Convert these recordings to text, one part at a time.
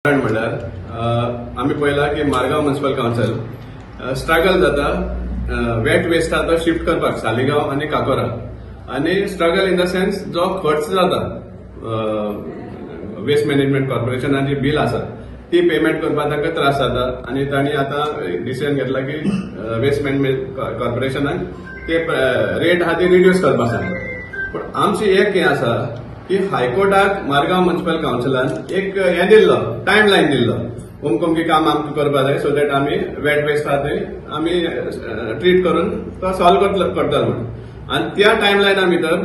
कारण म्हणल्यार आमी पळयला की मारगांव म्युनिसिपल कावन्सिल स्ट्रगल जाता वेट वेस्ट आहा तो शिफ्ट करपाक सालिगांव आनी काकोरा, आनी स्ट्रगल इन the sense जो खर्च जाता वेस्ट मॅनेजमेंट कॉर्पोरेशनाची बिल आसा ती पेमेंट करपाक तांकां त्रास जाता आनी तांणी आतां डिसिजन घेतला की वेस्ट मॅनेजमेंट कॉर्पोरेशनाक ते रेट आहा ती रिड्यूस करपाक सांगला. पूण आमची एक हें आसा की हायकोर्टाक मारगांव म्युनिसिपल कावन्सिलान एक हें दिल्लो, टायम लायन दिल्लो, अमक अमकी काम आमकां करपाक जाय सो that आमी वेट वेस्ट आहा ते आमी ट्रीट करून तो सॉल्व करतले म्हणून. आनी त्या टायम लायना भितर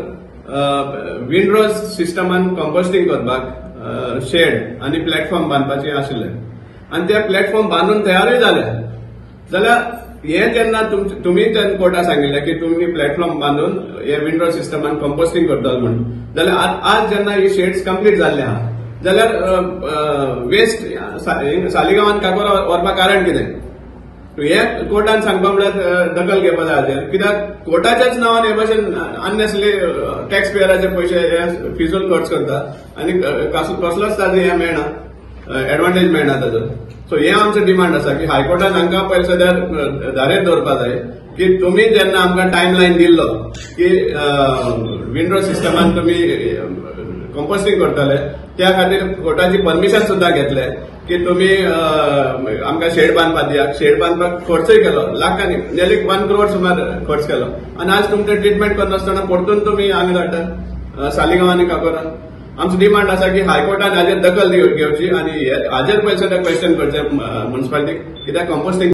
विंडरोज सिस्टमान कंपोस्टींग करपाक शेड आनी प्लॅटफॉर्म बांदपाचे आशिल्ले आनी ते प्लॅटफॉर्म बांदून तयारूय जाले. जाल्यार हे जेन्ना तुमी जेन्ना कोर्टाक सांगिल्लें की तुमी प्लॅटफॉर्म बांदून हे विंडो सिस्टमान कंपोस्टींग करतले म्हणून, जाल्यार आज जेन्ना ही शेड्स कंप्लीट जाल्ले आहा जाल्यार वेस्ट सालिगांवान काकोरा व्हरपाक कारण कितें? हे कोर्टान सांगपा म्हळ्यार दखल घेवपा जाय हाजेर, कित्याक कोर्टाच्याच नांवान हे भशेन अननेसली टॅक्स पेयराचे पयशे हे फिजूल खर्च करता आनी कसलोच ताजो हें मेळना, एडवांटेज मेळना ताजो. सो हे आमचो डिमांड आसा की हायकोर्टान हांकां पयले सद्या धारेर दवरपा जाय की तुमी जेन्ना आमकां टायम लायन दिल्लो की विंडो सिस्टमान तुमी कंपोस्टींग करतले त्या खातीर कोर्टाची परमिशन सुद्दां घेतले की तुमी आमकां शेड बांदपाक दियात. शेड बांदपाक खर्चूय केलो, लाखांनी, नियरली 1 crore सुमार खर्च केलो आनी आज तुमचें ट्रिटमेंट करनासतना परतून तुमी हांगा धाडटा सालिगांव आनी काकोरा. आमचो डिमांड आसा की हायकोर्टान हाजेर दखल घेवची आनी हाजेर पयशे क्वेश्चन करचें म्युनिसिपालिटीक कित्याक कंपोस्टींग.